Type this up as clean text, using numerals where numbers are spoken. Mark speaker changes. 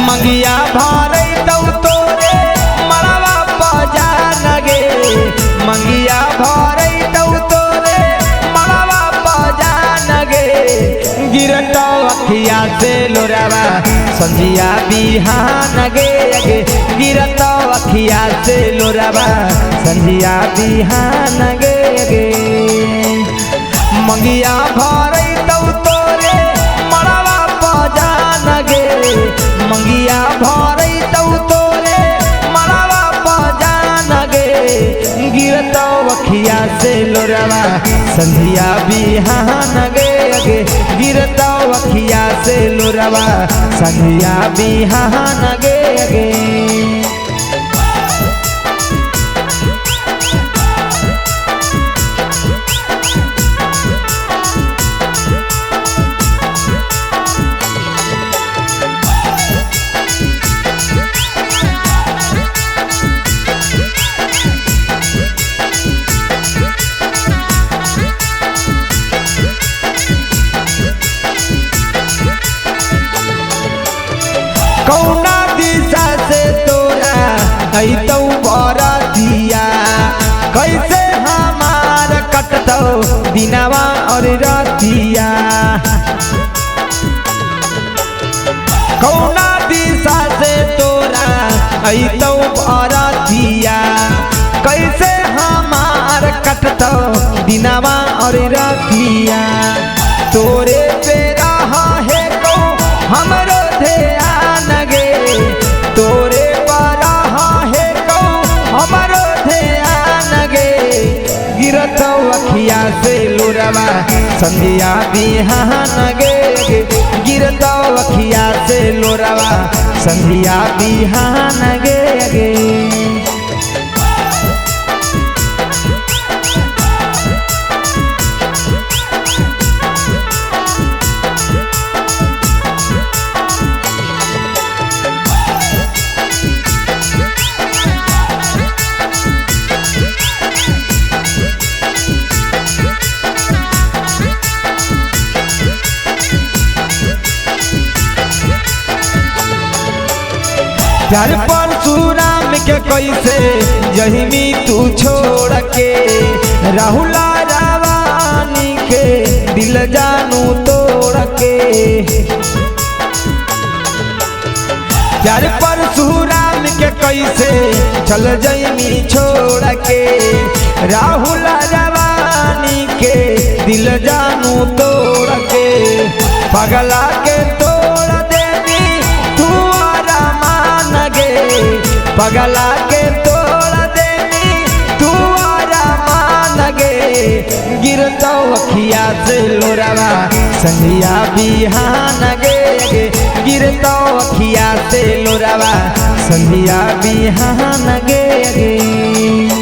Speaker 1: मंगिया भरै तौ तोरे मरवा पजान गे। मंगिया भरै तौ तोरे मरवा पजान गे। गिरतौ अखिया से लोरावा संझिया बिहान गे गे। गिरतौ अखिया से लोरावा संझिया बिहान गे गे। मंगिया भरै तौ तोरे मरवा पजान गे। मंगिया भरै तौ तोरे मरवा पजान गे। गिरतौ अखिया से लोरावा संझिया बिहान गे गे। गिरतौ अखिया से लोरावा संझिया बिहान गे गे। कौना दिशा से तोरा अइतौ बरतिया, कैसे हमार कटतौ दिनवा और रतिया। कौना दिशा से तोरा अइतौ बरतिया, कैसे हमार कटतौ दिनवा और रतिया। तोरे पे रहा है कौ हमरो ध्यान गे। तोरे पर है कौ हमरो ध्यान गे। गिरतौ अखिया से लोरावा संझिया बिहान गे गे। गिरतौ अखिया से लोरावा संझिया बिहान गे गे। प्यार परशुराम के कैसे जहिमी तू छोड़ के, राहुला रावानी के दिल जानू तोड़ के। प्यार परशुराम के कैसे चल जहिमी छोड़ के, राहुला रावानी के दिल जानू तोड़ के। पगला के तोड़ देनी तू मान गे। पगला के तोड़ देनी तू मान गे। गिरतौ अखिया से लोरावा संझिया बिहान गे गे। गिरतौ अखिया से लोरावा संझिया बिहान गे गे।